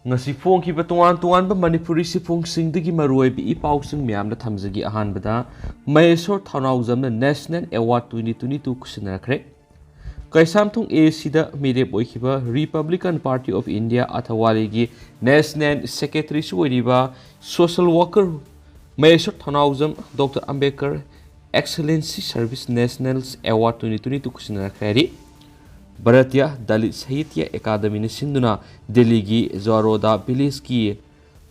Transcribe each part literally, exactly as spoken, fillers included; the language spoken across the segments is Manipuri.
ꯉꯁꯤ ꯐꯣꯡꯈꯤꯕ ꯇꯣꯉꯥꯟ ꯇꯣꯉꯥꯟꯕ ꯃꯅꯤꯄꯨꯔꯤ ꯁꯤꯐꯣꯡꯁꯤꯡꯗꯒꯤ ꯃꯔꯨꯑꯣꯏꯕ ꯏ ꯄꯥꯎꯁꯤꯡ ꯃꯌꯥꯝꯗ ꯊꯝꯖꯒꯦ꯫ ꯑꯍꯥꯟꯕꯗ, ꯃꯍꯦꯁꯣꯔ ꯊꯧꯅꯥꯎꯖꯝꯅ National Award twenty twenty-two ꯈꯨꯠꯁꯤꯟꯅꯔꯛꯈ꯭ꯔꯦ꯫ Keishamthong A C ꯗ ꯃꯤꯔꯦꯞ ꯑꯣꯏꯈꯤꯕ Republican Party of India ꯑꯊꯋꯥꯂꯤꯒꯤ National Secretaryꯁꯨ ꯑꯣꯏꯔꯤꯕ social worker ꯃꯍꯦꯁꯣꯔ ꯊꯧꯅꯥꯎꯖꯝ Doctor Ambedkar Excellency Service National Award twenty twenty-two ꯈꯨꯠꯁꯤꯟꯅꯔꯛꯈ꯭ꯔꯦ ꯍꯥꯏꯔꯤ꯫ ꯚꯥꯔꯇꯤꯌꯥ ꯗꯂꯤꯠ ꯁꯥꯍꯤꯇ꯭ꯌ ꯑꯦꯀꯥꯗꯃꯤꯅ ꯁꯤꯟꯗꯨꯅ ꯗꯦꯜꯂꯤꯒꯤ ꯖꯣꯔꯣꯗꯥ ꯚꯤꯂꯦꯖꯀꯤ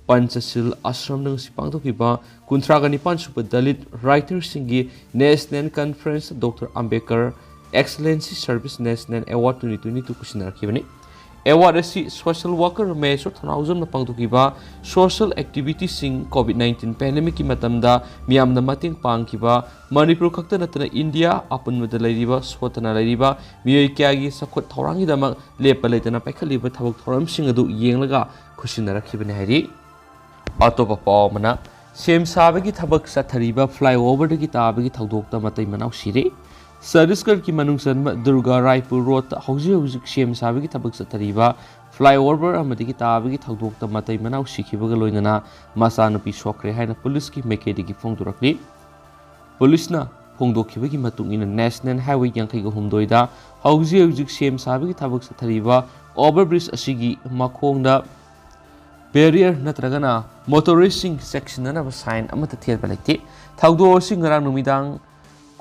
ꯄꯟꯆꯁꯤꯜ ꯑꯥꯁ꯭ꯔꯝꯗ ꯉꯁꯤ ꯄꯥꯡꯊꯣꯛꯈꯤꯕ ꯀꯨꯟꯊ꯭ꯔꯥꯒ ꯅꯤꯄꯥꯟ ꯁꯨꯕ Dalit ꯔꯥꯏꯇꯔꯁꯤꯡꯒꯤ National Conference Doctor Ambedkar Excellency Service National Award twenty twenty-two ꯈꯨꯠꯁꯤꯟꯅꯔꯛꯈꯤꯕꯅꯤ꯫ Award ꯑꯁꯤ social worker ꯃꯍꯦꯁꯣꯔ ꯊꯧꯅꯥꯎꯖꯝꯅ ꯄꯥꯡꯊꯣꯛꯈꯤꯕ social activityꯁꯤꯡ, COVID nineteen pandemicꯀꯤ ꯃꯇꯝꯗ ꯃꯤꯌꯥꯝꯗ ꯃꯇꯦꯡ ꯄꯥꯡꯈꯤꯕ, ꯃꯅꯤꯄꯨꯔ ꯈꯛꯇ ꯅꯠꯇꯅ ꯏꯟꯗꯤꯌꯥ ꯑꯄꯨꯟꯕꯗ ꯂꯩꯔꯤꯕ, ꯁꯣꯠꯇꯅ ꯂꯩꯔꯤꯕ ꯃꯤꯑꯣꯏ ꯀꯌꯥꯒꯤ ꯆꯥꯎꯈꯠ ꯊꯧꯔꯥꯡꯒꯤꯗꯃꯛ ꯂꯦꯞꯄ ꯂꯩꯇꯅ ꯄꯥꯏꯈꯠꯂꯤꯕ ꯊꯕꯛ ꯊꯧꯔꯝꯁꯤꯡ ꯑꯗꯨ ꯌꯦꯡꯂꯒ ꯈꯨꯠꯁꯤꯟꯅꯔꯛꯈꯤꯕꯅꯤ ꯍꯥꯏꯔꯤ꯫ ꯑꯇꯣꯞꯄ ꯄꯥꯎ ꯑꯃꯅ, ꯁꯦꯝ ꯁꯥꯕꯒꯤ ꯊꯕꯛ ꯆꯠꯊꯔꯤꯕ flyoverꯗꯒꯤ ꯇꯥꯕꯒꯤ ꯊꯧꯗꯣꯛꯇ ꯃꯇꯩ ꯃꯅꯥꯎ ꯁꯤꯔꯦ꯫ ꯆꯇꯤꯁꯒꯔꯒꯤ ꯃꯅꯨꯡ ꯆꯟꯕ ꯗꯨꯔꯒꯥ ꯔꯥꯏꯄꯨꯔ ꯔꯣꯗꯇ ꯍꯧꯖꯤꯛ ꯍꯧꯖꯤꯛ ꯁꯦꯝ ꯁꯥꯕꯒꯤ ꯊꯕꯛ ꯆꯠꯊꯔꯤꯕ flyover ꯑꯃꯗꯒꯤ ꯇꯥꯕꯒꯤ ꯊꯧꯗꯣꯛꯇ ꯃꯇꯩ ꯃꯅꯥꯎ ꯁꯤꯈꯤꯕꯒ ꯂꯣꯏꯅꯅ ꯃꯆꯥꯅꯨꯄꯤ ꯁꯣꯛꯈ꯭ꯔꯦ ꯍꯥꯏꯅ ꯄꯨꯂꯤꯁꯀꯤ ꯃꯥꯏꯀꯩꯗꯒꯤ ꯐꯣꯡꯗꯣꯔꯛꯂꯤ꯫ ꯄꯨꯂꯤꯁꯅ ꯐꯣꯡꯗꯣꯛꯈꯤꯕꯒꯤ ꯃꯇꯨꯡ ꯏꯟꯅ, National Highway ꯌꯥꯡꯈꯩꯒ ꯍꯨꯝꯗꯣꯏꯗ ꯍꯧꯖꯤꯛ ꯍꯧꯖꯤꯛ ꯁꯦꯝ ꯁꯥꯕꯒꯤ ꯊꯕꯛ ꯆꯠꯊꯔꯤꯕ overbridge ꯑꯁꯤꯒꯤ ꯃꯈꯣꯡꯗ barrier ꯅꯠꯇ꯭ꯔꯒꯅ motoristꯁꯤꯡ ꯆꯦꯛꯁꯤꯟꯅꯅꯕ sign ꯑꯃꯠꯇ ꯊꯦꯠꯄ ꯂꯩꯇꯦ꯫ ꯊꯧꯗꯣꯛ ꯑꯁꯤ ꯉꯔꯥꯡ ꯅꯨꯃꯤꯗꯥꯡ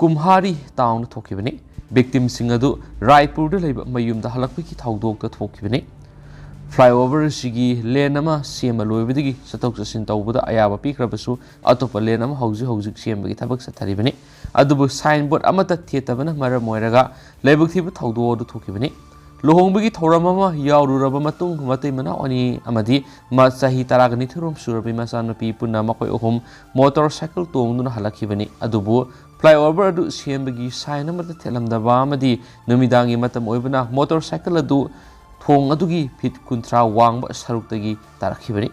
ꯀꯨꯝꯍꯥꯔꯤ ꯇꯥꯎꯟꯗ ꯊꯣꯛꯈꯤꯕꯅꯤ꯫ Victimꯁꯤꯡ ꯑꯗꯨ ꯔꯥꯏꯄꯨꯔꯗ ꯂꯩꯕ ꯃꯌꯨꯝꯗ ꯍꯜꯂꯛꯄꯒꯤ ꯊꯧꯗꯣꯛꯇ ꯊꯣꯛꯈꯤꯕꯅꯤ꯫ Flyover ꯑꯁꯤꯒꯤ lane ꯑꯃ ꯁꯦꯝꯕ ꯂꯣꯏꯕꯗꯒꯤ ꯆꯠꯊꯣꯛ ꯆꯠꯁꯤꯟ ꯇꯧꯕꯗ ꯑꯌꯥꯕ ꯄꯤꯈ꯭ꯔꯕꯁꯨ, ꯑꯇꯣꯞꯄ lane ꯑꯃ ꯍꯧꯖꯤꯛ ꯍꯧꯖꯤꯛ ꯁꯦꯝꯕꯒꯤ ꯊꯕꯛ ꯆꯠꯊꯔꯤꯕꯅꯤ꯫ ꯑꯗꯨꯕꯨ sign board ꯑꯃꯠꯇ ꯊꯦꯠꯇꯕꯅ ꯃꯔꯝ ꯑꯣꯏꯔꯒ ꯂꯥꯏꯕꯛ ꯊꯤꯕ ꯊꯧꯗꯣꯛ ꯑꯗꯨ ꯊꯣꯛꯈꯤꯕꯅꯤ꯫ ꯂꯨꯍꯣꯡꯕꯒꯤ ꯊꯧꯔꯝ ꯑꯃ ꯌꯥꯎꯔꯨꯔꯕ ꯃꯇꯨꯡ, ꯃꯇꯩ ꯃꯅꯥꯎ ꯑꯅꯤ ꯑꯃꯗꯤ ꯃ-, ꯆꯍꯤ ꯇꯔꯥꯒ ꯅꯤꯊꯣꯏꯔꯣꯝ ꯁꯨꯔꯕꯤ ꯃꯆꯥꯅꯨꯄꯤ ꯄꯨꯟꯅ ꯃꯈꯣꯏ ꯑꯍꯨꯝ motorcycle ꯇꯣꯡꯗꯨꯅ ꯍꯜꯂꯛꯈꯤꯕꯅꯤ꯫ ꯑꯗꯨꯕꯨ flyover ꯑꯗꯨ ꯁꯦꯝꯕꯒꯤ sign ꯑꯃꯠꯇ ꯊꯦꯠꯂꯝꯗꯕ ꯑꯃꯗꯤ ꯅꯨꯃꯤꯗꯥꯡꯒꯤ ꯃꯇꯝ ꯑꯣꯏꯕꯅ motorcycle ꯑꯗꯨ ꯊꯣꯡ ꯑꯗꯨꯒꯤ feet ꯀꯨꯟꯊ꯭ꯔꯥ ꯋꯥꯡꯕ ꯁꯔꯨꯛꯇꯒꯤ ꯇꯥꯔꯛꯈꯤꯕꯅꯤ꯫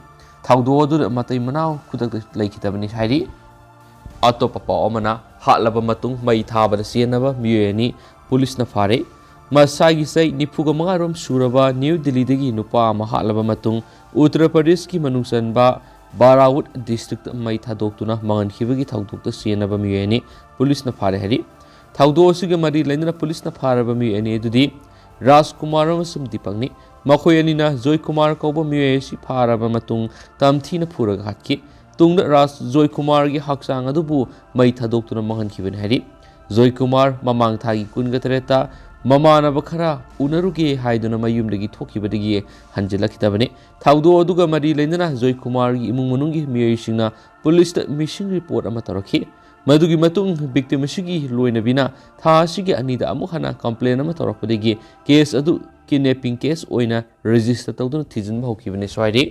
ꯊꯧꯗꯣꯛ ꯑꯗꯨꯗ ꯃꯇꯩ ꯃꯅꯥꯎ ꯈꯨꯗꯛꯇ ꯂꯩꯈꯤꯗꯕꯅꯤ ꯍꯥꯏꯔꯤ꯫ ꯑꯇꯣꯞꯄ ꯄꯥꯎ ꯑꯃꯅ, ꯍꯥꯠꯂꯕ ꯃꯇꯨꯡ ꯃꯩ ꯊꯥꯕꯗ ꯆꯦꯟꯅꯕ ꯃꯤꯑꯣꯏ ꯑꯅꯤ ꯄꯨꯂꯤꯁꯅ ꯐꯥꯔꯦ꯫ ꯃꯁꯥꯒꯤ ꯆꯍꯤ ꯅꯤꯐꯨꯒ ꯃꯉꯥꯔꯣꯝ ꯁꯨꯔꯕ ꯅ꯭ꯌꯨ ꯗꯤꯜꯂꯤꯗꯒꯤ ꯅꯨꯄꯥ ꯑꯃ ꯍꯥꯠꯂꯕ ꯃꯇꯨꯡ ꯎꯠꯇꯔ ꯄ꯭ꯔꯗꯦꯁꯀꯤ ꯃꯅꯨꯡ ꯆꯟꯕ ꯕꯥꯔꯥꯋꯨꯠ ꯗꯤꯁꯇ꯭ꯔꯤꯛꯇ ꯃꯩ ꯊꯥꯗꯣꯛꯇꯨꯅ ꯃꯥꯡꯍꯟꯈꯤꯕꯒꯤ ꯊꯧꯗꯣꯛꯇ ꯆꯦꯟꯅꯕ ꯃꯤꯑꯣꯏ ꯑꯅꯤ ꯄꯨꯂꯤꯁꯅ ꯐꯥꯔꯦ ꯍꯥꯏꯔꯤ꯫ ꯊꯧꯗꯣꯛ ꯑꯁꯤꯒ ꯃꯔꯤ ꯂꯩꯅꯅ ꯄꯨꯂꯤꯁꯅ ꯐꯥꯔꯕ ꯃꯤꯑꯣꯏ ꯑꯅꯤ ꯑꯗꯨꯗꯤ ꯔꯥꯖꯀꯨꯃꯥꯔ ꯑꯃꯁꯨꯡ ꯗꯤꯄꯛꯅꯤ꯫ ꯃꯈꯣꯏ ꯑꯅꯤꯅ ꯖꯣꯏꯀꯨꯃꯥꯔ ꯀꯧꯕ ꯃꯤꯑꯣꯏ ꯑꯁꯤ ꯐꯥꯔꯕ ꯃꯇꯨꯡ ꯇꯝꯊꯤꯅ ꯐꯨꯔꯒ ꯍꯥꯠꯈꯤ꯫ ꯇꯨꯡꯗ ꯔꯥꯖ ꯖꯣꯏꯀꯨꯃꯥꯔꯒꯤ ꯍꯛꯆꯥꯡ ꯑꯗꯨꯕꯨ ꯃꯩ ꯊꯥꯗꯣꯛꯇꯨꯅ ꯃꯥꯡꯍꯟꯈꯤꯕꯅꯤ ꯍꯥꯏꯔꯤ꯫ ꯖꯣꯏꯀꯨꯃꯥꯔ ꯃꯃꯥꯡ ꯊꯥꯒꯤ ꯀꯨꯟꯒ ꯇꯔꯦꯠꯇ ꯃꯃꯥꯟꯅꯕ ꯈꯔ ꯎꯅꯔꯨꯒꯦ ꯍꯥꯏꯗꯨꯅ ꯃꯌꯨꯝꯗꯒꯤ ꯊꯣꯛꯈꯤꯕꯗꯒꯤ ꯍꯟꯖꯤꯜꯂꯛꯈꯤꯗꯕꯅꯤ꯫ ꯊꯧꯗꯣꯛ ꯑꯗꯨꯒ ꯃꯔꯤ ꯂꯩꯅꯅ ꯖꯣꯏꯀꯨꯃꯥꯔꯒꯤ ꯏꯃꯨꯡ ꯃꯅꯨꯡꯒꯤ ꯃꯤꯑꯣꯏꯁꯤꯡꯅ ꯄꯨꯂꯤꯁꯇ ꯃꯤꯁꯤꯡ ꯔꯤꯄꯣꯔꯠ ꯑꯃ ꯇꯧꯔꯛꯈꯤ꯫ ꯃꯗꯨꯒꯤ ꯃꯇꯨꯡ ꯚꯤꯛꯇꯤꯝ ꯑꯁꯤꯒꯤ ꯂꯣꯏꯅꯕꯤꯅ ꯊꯥ ꯑꯁꯤꯒꯤ ꯑꯅꯤꯗ ꯑꯃꯨꯛ ꯍꯟꯅ ꯀꯝꯄ꯭ꯂꯦꯟ ꯑꯃ ꯇꯧꯔꯛꯄꯗꯒꯤ ꯀꯦꯁ ꯑꯗꯨ ꯀꯤꯗꯅꯦꯄꯤꯡ ꯀꯦꯁ ꯑꯣꯏꯅ ꯔꯦꯖꯤꯁꯇꯔ ꯇꯧꯗꯨꯅ ꯊꯤꯖꯤꯟꯕ ꯍꯧꯈꯤꯕꯅꯤ ꯁ꯭ꯋꯥꯏꯗꯤ꯫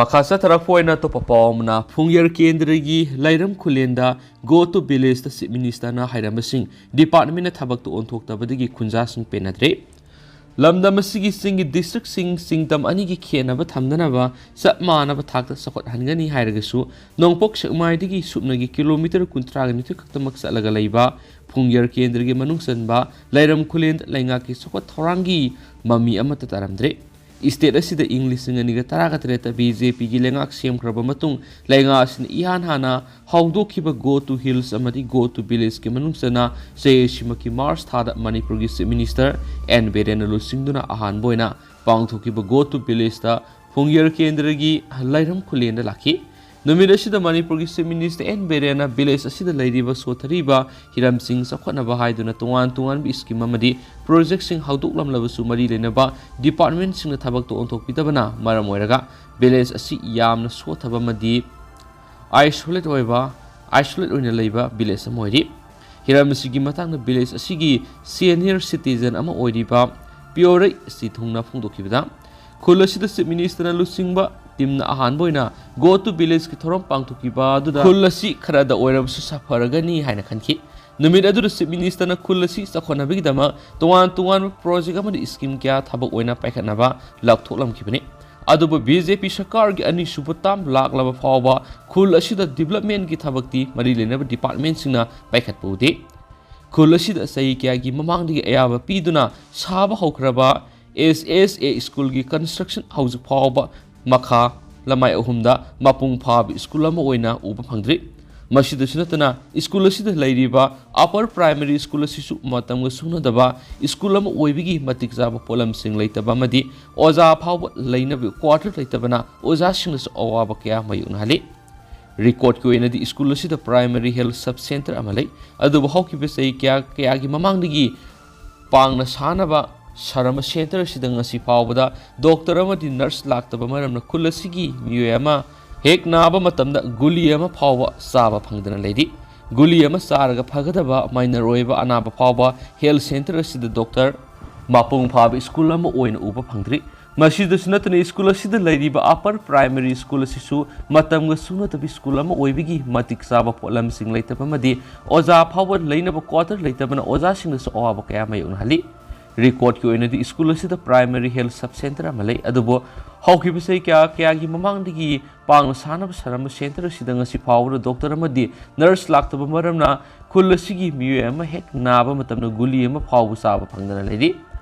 ꯃꯈꯥ ꯆꯠꯊꯔꯛꯄ ꯑꯣꯏꯅ ꯑꯇꯣꯞꯄ ꯄꯥꯎ ꯑꯃꯅ, ꯐꯨꯡꯌꯔ ꯀꯦꯟꯗ꯭ꯔꯒꯤ ꯂꯩꯔꯝ ꯈꯨꯂꯦꯟꯗ Go to Village ꯇ ꯆꯤꯐ ꯃꯤꯅꯤꯁꯇꯔꯅ ꯍꯥꯏꯔꯝꯕꯁꯤꯡ ꯗꯤꯄꯥꯔꯠꯃꯦꯟꯅ ꯊꯕꯛꯇ ꯑꯣꯟꯊꯣꯛꯇꯕꯗꯒꯤ ꯈꯨꯟꯖꯥꯁꯤꯡ ꯄꯦꯟꯅꯗ꯭ꯔꯦ꯫ ꯂꯝꯗꯝ ꯑꯁꯤꯒꯤ ꯆꯤꯡꯒꯤ ꯗꯤꯁꯇ꯭ꯔꯤꯛꯁꯤꯡ ꯁꯤꯡꯇꯝ ꯑꯅꯤꯒꯤ ꯈꯦꯠꯅꯕ ꯊꯝꯗꯅꯕ ꯆꯞ ꯃꯥꯟꯅꯕ ꯊꯥꯛꯇ ꯆꯥꯎꯈꯠꯍꯟꯒꯅꯤ ꯍꯥꯏꯔꯒꯁꯨ, ꯅꯣꯡꯄꯣꯛ ꯁꯦꯛꯃꯥꯏꯗꯒꯤ ꯁꯨꯞꯅꯒꯤ ꯀꯤꯂꯣꯃꯤꯇꯔ ꯀꯨꯟꯊ꯭ꯔꯥꯒ ꯅꯤꯊꯣꯏ ꯈꯛꯇꯃꯛ ꯆꯠꯂꯒ ꯂꯩꯕ ꯐꯨꯡꯌꯔ ꯀꯦꯟꯗ꯭ꯔꯒꯤ ꯃꯅꯨꯡ ꯆꯟꯕ ꯂꯩꯔꯝ ꯈꯨꯂꯦꯟꯗ ꯂꯩꯉꯥꯛꯀꯤ ꯆꯥꯎꯈꯠ ꯊꯧꯔꯥꯡꯒꯤ ꯃꯃꯤ ꯑꯃꯠꯇ ꯇꯥꯔꯝꯗ꯭ꯔꯦ꯫ ꯏꯁꯇꯦꯠ ꯑꯁꯤꯗ ꯏꯪ ꯂꯤꯁꯤꯡ ꯑꯅꯤꯒ ꯇꯔꯥꯒ ꯇꯔꯦꯠꯇ ꯕꯤ ꯖꯦ ꯄꯤꯒꯤ ꯂꯩꯉꯥꯛ ꯁꯦꯝꯈ꯭ꯔꯕ ꯃꯇꯨꯡ, ꯂꯩꯉꯥꯛ ꯑꯁꯤꯅ ꯏꯍꯥꯟ ꯍꯥꯟꯅ ꯍꯧꯗꯣꯛꯈꯤꯕ Go to Hills ꯑꯃꯗꯤ Go to Village ꯀꯤ ꯃꯅꯨꯡ ꯆꯟꯅ ꯆꯍꯤ ꯑꯁꯤꯃꯛꯀꯤ ꯃꯥꯔꯆ ꯊꯥꯗ ꯃꯅꯤꯄꯨꯔꯒꯤ ꯆꯤꯐ ꯃꯤꯅꯤꯁꯇꯔ ꯑꯦꯟ ꯕꯤꯔꯦꯟꯅ ꯂꯨꯆꯤꯡꯗꯨꯅ ꯑꯍꯥꯟꯕ ꯑꯣꯏꯅ ꯄꯥꯡꯊꯣꯛꯈꯤꯕ Go to Village ꯇ ꯐꯨꯡꯌꯔ ꯀꯦꯟꯗ꯭ꯔꯒꯤ ꯂꯩꯔꯝ ꯈꯨꯂꯦꯟꯗ ꯂꯥꯛꯈꯤ꯫ ꯅꯨꯃꯤꯠ ꯑꯁꯤꯗ ꯃꯅꯤꯄꯨꯔꯒꯤ ꯆꯤꯐ ꯃꯤꯅꯤꯁꯇꯔ ꯑꯦꯟ ꯕꯤꯔꯦꯟꯅ ꯚꯤꯂꯦꯖ ꯑꯁꯤꯗ ꯂꯩꯔꯤꯕ ꯁꯣꯠꯊꯔꯤꯕ ꯍꯤꯔꯝꯁꯤꯡ ꯆꯥꯎꯈꯠꯅꯕ ꯍꯥꯏꯗꯨꯅ ꯇꯣꯉꯥꯟ ꯇꯣꯉꯥꯟꯕ ꯁ꯭ꯀꯤꯝ ꯑꯃꯗꯤ ꯄ꯭ꯔꯣꯖꯦꯛꯁꯤꯡ ꯍꯧꯗꯣꯛꯂꯝꯂꯕꯁꯨ, ꯃꯔꯤ ꯂꯩꯅꯕ ꯗꯤꯄꯥꯔꯠꯃꯦꯟꯁꯤꯡꯅ ꯊꯕꯛꯇ ꯑꯣꯟꯊꯣꯛꯄꯤꯗꯕꯅ ꯃꯔꯝ ꯑꯣꯏꯔꯒ ꯚꯤꯂꯦꯖ ꯑꯁꯤ ꯌꯥꯝꯅ ꯁꯣꯠꯊꯕ ꯑꯃꯗꯤ ꯑꯥꯏꯁꯣꯂꯦꯠ ꯑꯣꯏꯕ, ꯑꯥꯏꯁꯣꯂꯦꯠ ꯑꯣꯏꯅ ꯂꯩꯕ ꯚꯤꯂꯦꯖ ꯑꯃ ꯑꯣꯏꯔꯤ꯫ ꯍꯤꯔꯝ ꯑꯁꯤꯒꯤ ꯃꯇꯥꯡꯗ ꯚꯤꯂꯦꯖ ꯑꯁꯤꯒꯤ ꯁꯦꯅꯤꯌꯔ ꯁꯤꯇꯤꯖꯟ ꯑꯃ ꯑꯣꯏꯔꯤꯕ ꯄꯤꯌꯣꯔꯩ ꯁꯤꯊꯨꯡꯅ ꯐꯣꯡꯗꯣꯛꯈꯤꯕꯗ, ꯈꯨꯜ ꯑꯁꯤꯗ ꯆꯤꯐ ꯃꯤꯅꯤꯁꯇꯔꯅ ꯂꯨꯆꯤꯡꯕ ꯇꯤꯝꯅ ꯑꯍꯥꯟꯕ ꯑꯣꯏꯅ Go to Village ꯀꯤ ꯊꯧꯔꯝ ꯄꯥꯡꯊꯣꯛꯈꯤꯕ ꯑꯗꯨꯗ ꯈꯨꯜ ꯑꯁꯤ ꯈꯔꯗ ꯑꯣꯏꯔꯕꯁꯨ ꯁꯥꯐꯔꯒꯅꯤ ꯍꯥꯏꯅ ꯈꯟꯈꯤ꯫ ꯅꯨꯃꯤꯠ ꯑꯗꯨꯗ ꯆꯤꯐ ꯃꯤꯅꯤꯁꯇꯔꯅ ꯈꯨꯜ ꯑꯁꯤ ꯆꯥꯎꯈꯠꯅꯕꯒꯤꯗꯃꯛ ꯇꯣꯉꯥꯟ ꯇꯣꯉꯥꯟꯕ ꯄ꯭ꯔꯣꯖꯦꯛ ꯑꯃꯗꯤ ꯁ꯭ꯀꯤꯝ ꯀꯌꯥ ꯊꯕꯛ ꯑꯣꯏꯅ ꯄꯥꯏꯈꯠꯅꯕ ꯂꯥꯎꯊꯣꯛꯂꯝꯈꯤꯕꯅꯤ꯫ ꯑꯗꯨꯕꯨ ꯕꯤ ꯖꯦ ꯄꯤ ꯁꯔꯀꯥꯔꯒꯤ ꯑꯅꯤꯁꯨꯕ ꯇꯥꯝ ꯂꯥꯛꯂꯕ ꯐꯥꯎꯕ ꯈꯨꯜ ꯑꯁꯤꯗ ꯗꯤꯕꯂꯞꯃꯦꯟꯒꯤ ꯊꯕꯛꯇꯤ ꯃꯔꯤ ꯂꯩꯅꯕ ꯗꯤꯄꯥꯔꯠꯃꯦꯟꯁꯤꯡꯅ ꯄꯥꯏꯈꯠꯄ ꯎꯗꯦ꯫ ꯈꯨꯜ ꯑꯁꯤꯗ ꯆꯍꯤ ꯀꯌꯥꯒꯤ ꯃꯃꯥꯡꯗꯒꯤ ꯑꯌꯥꯕ ꯄꯤꯗꯨꯅ ꯁꯥꯕ ꯍꯧꯈ꯭ꯔꯕ ꯑꯦꯁ ꯑꯦꯁ ꯑꯦ ꯁ꯭ꯀꯨꯜꯒꯤ ꯀꯟꯁꯇ꯭ꯔꯛꯁꯟ ꯍꯧꯖꯤꯛ ꯐꯥꯎꯕ ꯃꯈꯥ ꯂꯃꯥꯏ ꯑꯍꯨꯝꯗ ꯃꯄꯨꯡ ꯐꯥꯕ ꯁ꯭ꯀꯨꯜ ꯑꯃ ꯑꯣꯏꯅ ꯎꯕ ꯐꯪꯗ꯭ꯔꯤ꯫ ꯃꯁꯤꯗꯁꯨ ꯅꯠꯇꯅ ꯁ꯭ꯀꯨꯜ ꯑꯁꯤꯗ ꯂꯩꯔꯤꯕ ꯑꯄꯔ ꯄ꯭ꯔꯥꯏꯃꯔꯤ ꯁ꯭ꯀꯨꯜ ꯑꯁꯤꯁꯨ ꯃꯇꯝꯒ ꯆꯨꯅꯗꯕ ꯁ꯭ꯀꯨꯜ ꯑꯃ ꯑꯣꯏꯕꯒꯤ ꯃꯇꯤꯛ ꯆꯥꯕ ꯄꯣꯠꯂꯝꯁꯤꯡ ꯂꯩꯇꯕ ꯑꯃꯗꯤ ꯑꯣꯖꯥ ꯐꯥꯎꯕ ꯂꯩꯅꯕ ꯀ꯭ꯋꯥꯇꯔ ꯂꯩꯇꯕꯅ ꯑꯣꯖꯥꯁꯤꯡꯅꯁꯨ ꯑꯋꯥꯕ ꯀꯌꯥ ꯃꯥꯌꯣꯛꯅꯍꯜꯂꯤ꯫ ꯔꯦꯀꯣꯔꯗꯀꯤ ꯑꯣꯏꯅꯗꯤ ꯁ꯭ꯀꯨꯜ ꯑꯁꯤꯗ ꯄ꯭ꯔꯥꯏꯃꯔꯤ ꯍꯦꯜꯊ ꯁꯕ ꯁꯦꯟꯇꯔ ꯑꯃ ꯂꯩ, ꯑꯗꯨꯕꯨ ꯍꯧꯈꯤꯕ ꯆꯍꯤ ꯀꯌꯥ ꯀꯌꯥꯒꯤ ꯃꯃꯥꯡꯗꯒꯤ ꯄꯥꯡꯅ ꯁꯥꯅꯕ ꯁꯥꯔꯝꯕ ꯁꯦꯟꯇꯔ ꯑꯁꯤꯗ ꯉꯁꯤ ꯐꯥꯎꯕꯗ ꯗꯣꯛꯇꯔ ꯑꯃꯗꯤ ꯅꯔꯁ ꯂꯥꯛꯇꯕ ꯃꯔꯝꯅ ꯈꯨꯜ ꯑꯁꯤꯒꯤ ꯃꯤꯑꯣꯏ ꯑꯃ ꯍꯦꯛ ꯅꯥꯕ ꯃꯇꯝꯗ ꯒꯨꯂꯤ ꯑꯃ ꯐꯥꯎꯕ ꯆꯥꯕ ꯐꯪꯗꯅ ꯂꯩꯔꯤ꯫ ꯒꯨꯂꯤ ꯑꯃ ꯆꯥꯔꯒ ꯐꯒꯗꯕ ꯃꯥꯏꯅꯔ ꯑꯣꯏꯕ ꯑꯅꯥꯕ ꯐꯥꯎꯕ ꯍꯦꯜꯊ ꯁꯦꯟꯇꯔ ꯑꯁꯤꯗ ꯗꯣꯛꯇꯔ ꯃꯄꯨꯡ ꯐꯥꯕ ꯁ꯭ꯀꯨꯜ ꯑꯃ ꯑꯣꯏꯅ ꯎꯕ ꯐꯪꯗ꯭ꯔꯤ꯫ ꯃꯁꯤꯗꯁꯨ ꯅꯠꯇꯅ ꯁ꯭ꯀꯨꯜ ꯑꯁꯤꯗ ꯂꯩꯔꯤꯕ ꯑꯄꯔ ꯄ꯭ꯔꯥꯏꯃꯔꯤ ꯁ꯭ꯀꯨꯜ ꯑꯁꯤꯁꯨ ꯃꯇꯝꯒ ꯆꯨꯅꯗꯕ ꯁ꯭ꯀꯨꯜ ꯑꯃ ꯑꯣꯏꯕꯒꯤ ꯃꯇꯤꯛ ꯆꯥꯕ ꯄꯣꯠꯂꯝꯁꯤꯡ ꯂꯩꯇꯕ ꯑꯃꯗꯤ ꯑꯣꯖꯥ ꯐꯥꯎꯕ ꯂꯩꯅꯕ ꯀ꯭ꯋꯥꯇꯔ ꯂꯩꯇꯕꯅ ꯑꯣꯖꯥꯁꯤꯡꯗꯁꯨ ꯑꯋꯥꯕ ꯀꯌꯥ ꯃꯥꯌꯣꯛꯅꯍꯜꯂꯤ꯫ ꯔꯦꯀꯣꯔꯗꯀꯤ ꯑꯣꯏꯅꯗꯤ ꯁ꯭ꯀꯨꯜ ꯑꯁꯤꯗ ꯄ꯭ꯔꯥꯏꯃꯔꯤ ꯍꯦꯜꯊ ꯁꯕ ꯁꯦꯟꯇꯔ ꯑꯃ ꯂꯩ, ꯑꯗꯨꯕꯨ ꯍꯧꯈꯤꯕ ꯆꯍꯤ ꯀꯌꯥ ꯀꯌꯥꯒꯤ ꯃꯃꯥꯡꯗꯒꯤ ꯄꯥꯡꯅ ꯁꯥꯅꯕ ꯁꯥꯔꯝꯕ ꯁꯦꯟꯇꯔ ꯑꯁꯤꯗ ꯉꯁꯤ ꯐꯥꯎꯕꯗ ꯗꯣꯛꯇꯔ ꯑꯃꯗꯤ ꯅꯔꯁ ꯂꯥꯛꯇꯕ ꯃꯔꯝꯅ ꯈꯨꯜ ꯑꯁꯤꯒꯤ ꯃꯤꯑꯣꯏ ꯑꯃ ꯍꯦꯛ ꯅꯥꯕ ꯃꯇꯝꯗ ꯒꯨꯂꯤ ꯑꯃ ꯐꯥꯎꯕ ꯆꯥꯕ ꯐꯪꯗꯅ ꯂꯩꯔꯤ꯫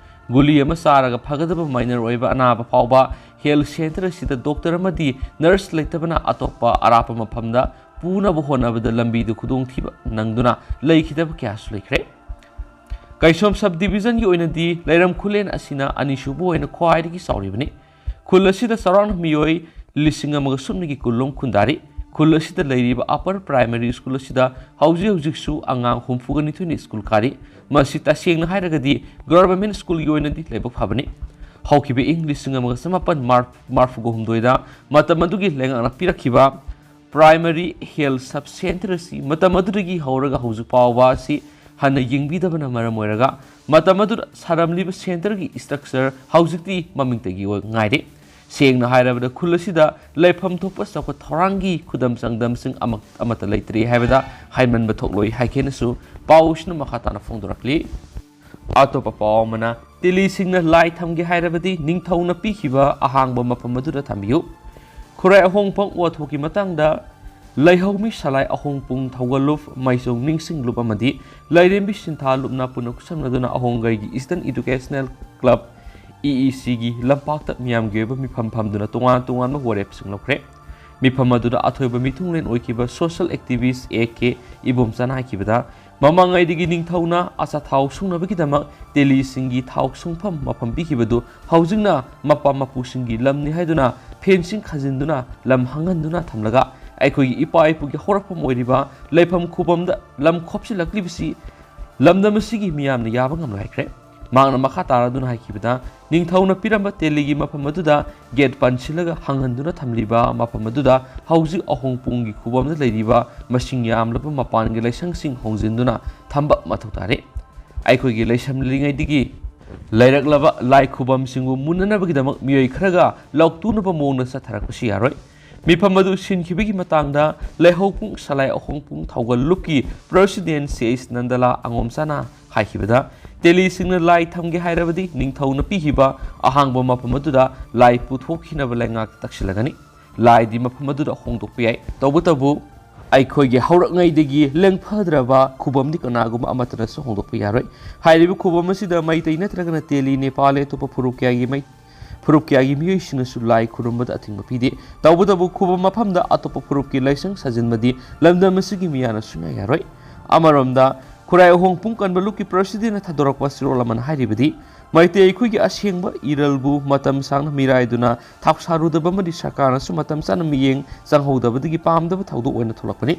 ꯒꯨꯂꯤ ꯑꯃ ꯆꯥꯔꯒ ꯐꯒꯗꯕ ꯃꯥꯏꯅꯔ ꯑꯣꯏꯕ ꯑꯅꯥꯕ ꯐꯥꯎꯕ ꯍꯦꯜꯊ ꯁꯦꯟꯇꯔ ꯑꯁꯤꯗ ꯗꯣꯛꯇꯔ ꯑꯃꯗꯤ ꯅꯔꯁ ꯂꯩꯇꯕꯅ ꯑꯇꯣꯞꯄ ꯑꯔꯥꯞꯄ ꯃꯐꯝꯗ ꯄꯨꯅꯕ ꯍꯣꯠꯅꯕꯗ ꯂꯝꯕꯤꯗ ꯈꯨꯗꯣꯡꯊꯤꯕ ꯅꯪꯗꯨꯅ ꯂꯩꯈꯤꯗꯕ ꯀꯌꯥꯁꯨ ꯂꯩꯈ꯭ꯔꯦ꯫ ꯀꯩꯁꯣꯝ ꯁꯕ ꯗꯤꯕꯤꯖꯟꯒꯤ ꯑꯣꯏꯅꯗꯤ ꯂꯩꯔꯝ ꯈꯨꯂꯦꯟ ꯑꯁꯤꯅ ꯑꯅꯤꯁꯨꯕ ꯑꯣꯏꯅ ꯈ꯭ꯋꯥꯏꯗꯒꯤ ꯆꯥꯎꯔꯤꯕꯅꯤ꯫ ꯈꯨꯜ ꯑꯁꯤꯗ ꯆꯥꯎꯔꯥꯛꯅ ꯃꯤꯑꯣꯏ ꯂꯤꯁꯤꯡ ꯑꯃꯒ ꯁꯨꯞꯅꯒꯤ ꯀꯨꯟꯂꯣꯝ ꯈꯨꯟꯗꯥꯔꯤ꯫ ꯈꯨꯜ ꯑꯁꯤꯗ ꯂꯩꯔꯤꯕ ꯑꯄꯔ ꯄ꯭ꯔꯥꯏꯃꯔꯤ ꯁ꯭ꯀꯨꯜ ꯑꯁꯤꯗ ꯍꯧꯖꯤꯛ ꯍꯧꯖꯤꯛꯁꯨ ꯑꯉꯥꯡ ꯍꯨꯝꯐꯨꯒ ꯅꯤꯊꯣꯏꯅ ꯁ꯭ꯀꯨꯜ ꯀꯥꯔꯤ꯫ ꯃꯁꯤ ꯇꯁꯦꯡꯅ ꯍꯥꯏꯔꯒꯗꯤ ꯒꯚꯔꯟꯃꯦꯟꯠ ꯁ꯭ꯀꯨꯜꯒꯤ ꯑꯣꯏꯅꯗꯤ ꯂꯥꯏꯕꯛ ꯐꯕꯅꯤ꯫ ꯍꯧꯈꯤꯕ ꯏꯪ ꯂꯤꯁꯤꯡ ꯑꯃꯒ ꯆꯃꯥꯄꯟ ꯃꯔꯐꯨꯒ ꯍꯨꯝꯗꯣꯏꯗ ꯃꯇꯝ ꯑꯗꯨꯒꯤ ꯂꯩꯉꯥꯛꯅ ꯄꯤꯔꯛꯈꯤꯕ ꯄ꯭ꯔꯥꯏꯃꯔꯤ ꯍꯦꯜꯊ ꯁꯕ ꯁꯦꯟꯇꯔ ꯑꯁꯤ ꯃꯇꯝ ꯑꯗꯨꯗꯒꯤ ꯍꯧꯔꯒ ꯍꯧꯖꯤꯛ ꯐꯥꯎꯕ ꯑꯁꯤ ꯍꯟꯅ ꯌꯦꯡꯕꯤꯗꯕꯅ ꯃꯔꯝ ꯑꯣꯏꯔꯒ ꯃꯇꯝ ꯑꯗꯨꯗ ꯁꯥꯔꯝꯂꯤꯕ ꯁꯦꯟꯇꯔꯒꯤ ꯏꯁꯇ꯭ꯔꯛꯆꯔ ꯍꯧꯖꯤꯛꯇꯤ ꯃꯃꯤꯡꯇꯒꯤ ꯑꯣꯏ ꯉꯥꯏꯔꯦ꯫ ꯁꯦꯡꯅ ꯍꯥꯏꯔꯕꯗ ꯈꯨꯜ ꯑꯁꯤꯗ ꯂꯩꯐꯝ ꯊꯣꯛꯄ ꯆꯥꯎꯈꯠ ꯊꯧꯔꯥꯡꯒꯤ ꯈꯨꯗꯝ ꯆꯥꯡꯗꯝꯁꯤꯡ ꯑꯃ-, ꯑꯃꯠꯇ ꯂꯩꯇ꯭ꯔꯤ ꯍꯥꯏꯕꯗ ꯍꯥꯏꯃꯟꯕ ꯊꯣꯛꯂꯣꯏ ꯍꯥꯏꯒꯦꯅꯁꯨ ꯄꯥꯎꯁꯤꯅ ꯃꯈꯥ ꯇꯥꯅ ꯐꯣꯡꯗꯣꯔꯛꯂꯤ꯫ ꯑꯇꯣꯞꯄ ꯄꯥꯎ ꯑꯃꯅ, ꯇꯤꯂꯤꯁꯤꯡꯅ ꯂꯥꯏ ꯊꯝꯒꯦ ꯍꯥꯏꯔꯕꯗꯤ ꯅꯤꯡꯊꯧꯅ ꯄꯤꯈꯤꯕ ꯑꯍꯥꯡꯕ ꯃꯐꯝ ꯑꯗꯨꯗ ꯊꯝꯕꯤꯌꯨ꯫ ꯈꯨꯔꯥꯏ ꯑꯍꯣꯡꯐꯝ ꯋꯥꯊꯣꯛꯀꯤ ꯃꯇꯥꯡꯗ ꯂꯩꯍꯧꯃꯤ ꯁꯂꯥꯏ ꯑꯍꯣꯡꯄꯨꯡ ꯊꯧꯒꯜꯂꯨꯞ, ꯃꯥꯏꯁꯣꯡ ꯅꯤꯡꯁꯤꯡꯂꯨꯞ ꯑꯃꯗꯤ ꯂꯥꯏꯔꯦꯝꯕꯤ ꯁꯤꯟꯊꯥꯂꯨꯞꯅ ꯄꯨꯟꯅ ꯈꯨꯠꯁꯝꯅꯗꯨꯅ ꯑꯍꯣꯡꯒꯩꯒꯤ Eastern Educational Club, E E C ꯒꯤ ꯂꯝꯄꯥꯛꯇ ꯃꯤꯌꯥꯝꯒꯤ ꯑꯣꯏꯕ ꯃꯤꯐꯝ ꯐꯝꯗꯨꯅ ꯇꯣꯉꯥꯟ ꯇꯣꯉꯥꯟꯕ ꯋꯥꯔꯦꯞꯁꯤꯡ ꯂꯧꯈ꯭ꯔꯦ꯫ ꯃꯤꯐꯝ ꯑꯗꯨꯗ ꯑꯊꯣꯏꯕ ꯃꯤꯊꯨꯡꯂꯦꯟ ꯑꯣꯏꯈꯤꯕ social activist A K ꯏꯕꯣꯝꯆꯥꯅ ꯍꯥꯏꯈꯤꯕꯗ, ꯃꯃꯥꯡꯉꯩꯗꯒꯤ ꯅꯤꯡꯊꯧꯅ ꯑꯆꯥꯊꯥꯎ ꯁꯨꯡꯅꯕꯒꯤꯗꯃꯛ ꯇꯦꯂꯤꯁꯤꯡꯒꯤ ꯊꯥꯎ ꯁꯨꯡꯐꯝ ꯃꯐꯝ ꯄꯤꯈꯤꯕꯗꯨ ꯍꯧꯖꯤꯛꯅ ꯃꯄꯥ ꯃꯄꯨꯁꯤꯡꯒꯤ ꯂꯝꯅꯤ ꯍꯥꯏꯗꯨꯅ ꯐꯦꯟꯁꯤꯡ ꯈꯥꯖꯤꯟꯗꯨꯅ ꯂꯝ ꯍꯥꯡꯍꯟꯗꯨꯅ ꯊꯝꯂꯒ, ꯑꯩꯈꯣꯏꯒꯤ ꯏꯄꯥ ꯏꯄꯨꯒꯤ ꯍꯧꯔꯛꯐꯝ ꯑꯣꯏꯔꯤꯕ ꯂꯩꯐꯝ ꯈꯨꯕꯝꯗ ꯂꯝ ꯈꯣꯞꯆꯤꯜꯂꯛꯂꯤꯕꯁꯤ ꯂꯝꯗꯝ ꯑꯁꯤꯒꯤ ꯃꯤꯌꯥꯝꯅ ꯌꯥꯕ ꯉꯝꯂꯣꯏ ꯍꯥꯏꯈ꯭ꯔꯦ꯫ ꯃꯍꯥꯛꯅ ꯃꯈꯥ ꯇꯥꯔꯗꯨꯅ ꯍꯥꯏꯈꯤꯕꯗ, ꯅꯤꯡꯊꯧꯅ ꯄꯤꯔꯝꯕ ꯇꯦꯂꯤꯒꯤ ꯃꯐꯝ ꯑꯗꯨꯗ ꯒꯦꯠ ꯄꯥꯟꯁꯤꯜꯂꯒ ꯍꯥꯡꯍꯟꯗꯨꯅ ꯊꯝꯂꯤꯕ ꯃꯐꯝ ꯑꯗꯨꯗ ꯍꯧꯖꯤꯛ ꯑꯍꯣꯡꯄꯨꯡꯒꯤ ꯈꯨꯕꯝꯗ ꯂꯩꯔꯤꯕ ꯃꯁꯤꯡ ꯌꯥꯝꯂꯕ ꯃꯄꯥꯟꯒꯤ ꯂꯥꯏꯁꯪꯁꯤꯡ ꯍꯣꯡꯖꯤꯟꯗꯨꯅ ꯊꯝꯕ ꯃꯊꯧ ꯇꯥꯔꯦ꯫ ꯑꯩꯈꯣꯏꯒꯤ ꯂꯩꯁꯝꯂꯤꯉꯩꯗꯒꯤ ꯂꯩꯔꯛꯂꯕ ꯂꯥꯏ ꯈꯨꯕꯝꯁꯤꯡꯕꯨ ꯃꯨꯟꯅꯅꯕꯒꯤꯗꯃꯛ ꯃꯤꯑꯣꯏ ꯈꯔꯒ ꯂꯧꯇꯨꯅꯕ ꯃꯑꯣꯡꯗ ꯆꯠꯊꯔꯛꯄꯁꯨ ꯌꯥꯔꯣꯏ꯫ ꯃꯤꯐꯝ ꯑꯗꯨ ꯁꯤꯟꯈꯤꯕꯒꯤ ꯃꯇꯥꯡꯗ ꯂꯩꯍꯧꯄꯨꯡ ꯁꯂꯥꯏ ꯑꯍꯣꯡꯄꯨꯡ ꯊꯧꯒꯜ ꯂꯨꯞꯀꯤ President ꯁꯦ ꯑꯩꯆ ꯅꯟꯗꯂꯥ ꯑꯉꯣꯝꯆꯥꯅ ꯍꯥꯏꯈꯤꯕꯗ, ꯇꯦꯂꯤꯁꯤꯡꯅ ꯂꯥꯏ ꯊꯝꯒꯦ ꯍꯥꯏꯔꯕꯗꯤ ꯅꯤꯡꯊꯧꯅ ꯄꯤꯈꯤꯕ ꯑꯍꯥꯡꯕ ꯃꯐꯝ ꯑꯗꯨꯗ ꯂꯥꯏ ꯄꯨꯊꯣꯛꯈꯤꯅꯕ ꯂꯩꯉꯥꯛꯇ ꯇꯛꯁꯤꯜꯂꯒꯅꯤ꯫ ꯂꯥꯏꯗꯤ ꯃꯐꯝ ꯑꯗꯨꯗ ꯍꯣꯡꯗꯣꯛꯄ ꯌꯥꯏ, ꯇꯧꯕꯇꯕꯨ ꯑꯩꯈꯣꯏꯒꯤ ꯍꯧꯔꯛꯉꯩꯗꯒꯤ ꯂꯦꯡꯐꯗ꯭ꯔꯕ ꯈꯨꯕꯝꯗꯤ ꯀꯅꯥꯒꯨꯝꯕ ꯑꯃꯠꯇꯅꯁꯨ ꯍꯣꯡꯗꯣꯛꯄ ꯌꯥꯔꯣꯏ꯫ ꯍꯥꯏꯔꯤꯕ ꯈꯨꯕꯝ ꯑꯁꯤꯗ ꯃꯩꯇꯩ ꯅꯠꯇ꯭ꯔꯒꯅ ꯇꯦꯂꯤ, ꯅꯦꯄꯥꯂꯤ, ꯑꯇꯣꯞꯄ ꯐꯨꯔꯨꯞ ꯀꯌꯥꯒꯤ ꯃꯩ-, ꯐꯨꯔꯨꯞ ꯀꯌꯥꯒꯤ ꯃꯤꯑꯣꯏꯁꯤꯡꯅꯁꯨ ꯂꯥꯏ ꯈꯨꯔꯨꯝꯕꯗ ꯑꯊꯤꯡꯕ ꯄꯤꯗꯦ꯫ ꯇꯧꯕꯇꯕꯨ ꯈꯨꯕꯝ ꯃꯐꯝꯗ ꯑꯇꯣꯞꯄ ꯐꯨꯔꯨꯞꯀꯤ ꯂꯥꯏꯁꯪ ꯁꯥꯖꯤꯟꯕꯗꯤ ꯂꯝꯗꯝ ꯑꯁꯤꯒꯤ ꯃꯤꯌꯥꯝꯅ ꯁꯨꯡꯌꯥ ꯌꯥꯔꯣꯏ꯫ ꯑꯃꯔꯣꯝꯗ ꯈꯨꯔꯥꯏ ꯑꯍꯣꯡꯄꯨꯡ ꯀꯟꯕ ꯂꯨꯞꯀꯤ Presidentꯅ ꯊꯥꯗꯣꯔꯛꯄ ꯆꯦꯔꯣꯜ ꯑꯃꯅ ꯍꯥꯏꯔꯤꯕꯗꯤ, ꯃꯩꯇꯩ ꯑꯩꯈꯣꯏꯒꯤ ꯑꯁꯦꯡꯕ ꯏꯔꯜꯕꯨ ꯃꯇꯝ ꯁꯥꯡꯅ ꯃꯤꯔꯥꯏꯗꯨꯅ ꯊꯧꯁꯥꯔꯨꯗꯕ ꯑꯃꯗꯤ ꯁꯔꯀꯥꯔꯅꯁꯨ ꯃꯇꯝ ꯆꯥꯅ ꯃꯤꯠꯌꯦꯡ ꯆꯪꯍꯧꯗꯕꯗꯒꯤ ꯄꯥꯝꯗꯕ ꯊꯧꯗꯣꯛ ꯑꯣꯏꯅ ꯊꯣꯛꯂꯛꯄꯅꯤ꯫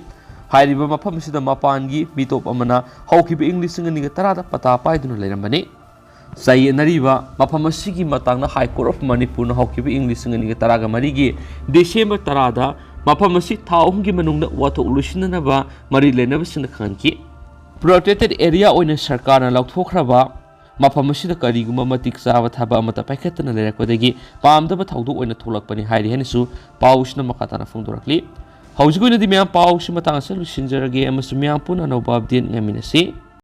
ꯍꯥꯏꯔꯤꯕ ꯃꯐꯝ ꯑꯁꯤꯗ ꯃꯄꯥꯟꯒꯤ ꯃꯤꯇꯣꯞ ꯑꯃꯅ ꯍꯧꯈꯤꯕ ꯏꯪ ꯂꯤꯁꯤꯡ ꯑꯅꯤꯒ ꯇꯔꯥꯗ ꯄꯇꯥ ꯄꯥꯏꯗꯨꯅ ꯂꯩꯔꯝꯕꯅꯤ꯫ ꯆꯌꯦꯠꯅꯔꯤꯕ ꯃꯐꯝ ꯑꯁꯤꯒꯤ ꯃꯇꯥꯡꯗ High Court of ꯃꯅꯤꯄꯨꯔꯅ ꯍꯧꯈꯤꯕ ꯏꯪ ꯂꯤꯁꯤꯡ ꯑꯅꯤꯒ ꯇꯔꯥꯒ ꯃꯔꯤꯒꯤ ꯗꯤꯁꯦꯝꯕꯔ ꯇꯔꯥꯗ ꯃꯐꯝ ꯑꯁꯤ ꯊꯥ ꯑꯍꯨꯝꯒꯤ ꯃꯅꯨꯡꯗ ꯋꯥꯊꯣꯛ ꯂꯣꯏꯁꯤꯟꯅꯅꯕ ꯃꯔꯤ ꯂꯩꯅꯕꯁꯤꯡꯗ ꯈꯪꯍꯟꯈꯤ꯫ Protected area ꯑꯣꯏꯅ ꯁꯔꯀꯥꯔꯅ ꯂꯧꯊꯣꯛꯈ꯭ꯔꯕ ꯃꯐꯝ ꯑꯁꯤꯗ ꯀꯔꯤꯒꯨꯝꯕ ꯃꯇꯤꯛ ꯆꯥꯕ ꯊꯕꯛ ꯑꯃꯠꯇ ꯄꯥꯏꯈꯠꯇꯅ ꯂꯩꯔꯛꯄꯗꯒꯤ ꯄꯥꯝꯗꯕ ꯊꯧꯗꯣꯛ ꯑꯣꯏꯅ ꯊꯣꯛꯂꯛꯄꯅꯤ ꯍꯥꯏꯔꯤ ꯍꯥꯏꯅꯁꯨ ꯄꯥꯎꯁꯤꯅ ꯃꯈꯥ ꯇꯥꯅ ꯐꯣꯡꯗꯣꯔꯛꯂꯤ꯫ ꯍꯧꯖꯤꯛ ꯑꯣꯏꯅꯗꯤ ꯃꯌꯥꯝ ꯄꯥꯎꯁꯤ ꯃꯇꯥꯡ ꯑꯁꯤꯗ ꯂꯣꯏꯁꯤꯟꯖꯔꯒꯦ ꯑꯃꯁꯨꯡ ꯃꯌꯥꯝ ꯄꯨꯟꯅ ꯑꯅꯧꯕ update ꯉꯥꯏꯃꯤꯟꯅꯁꯤ꯫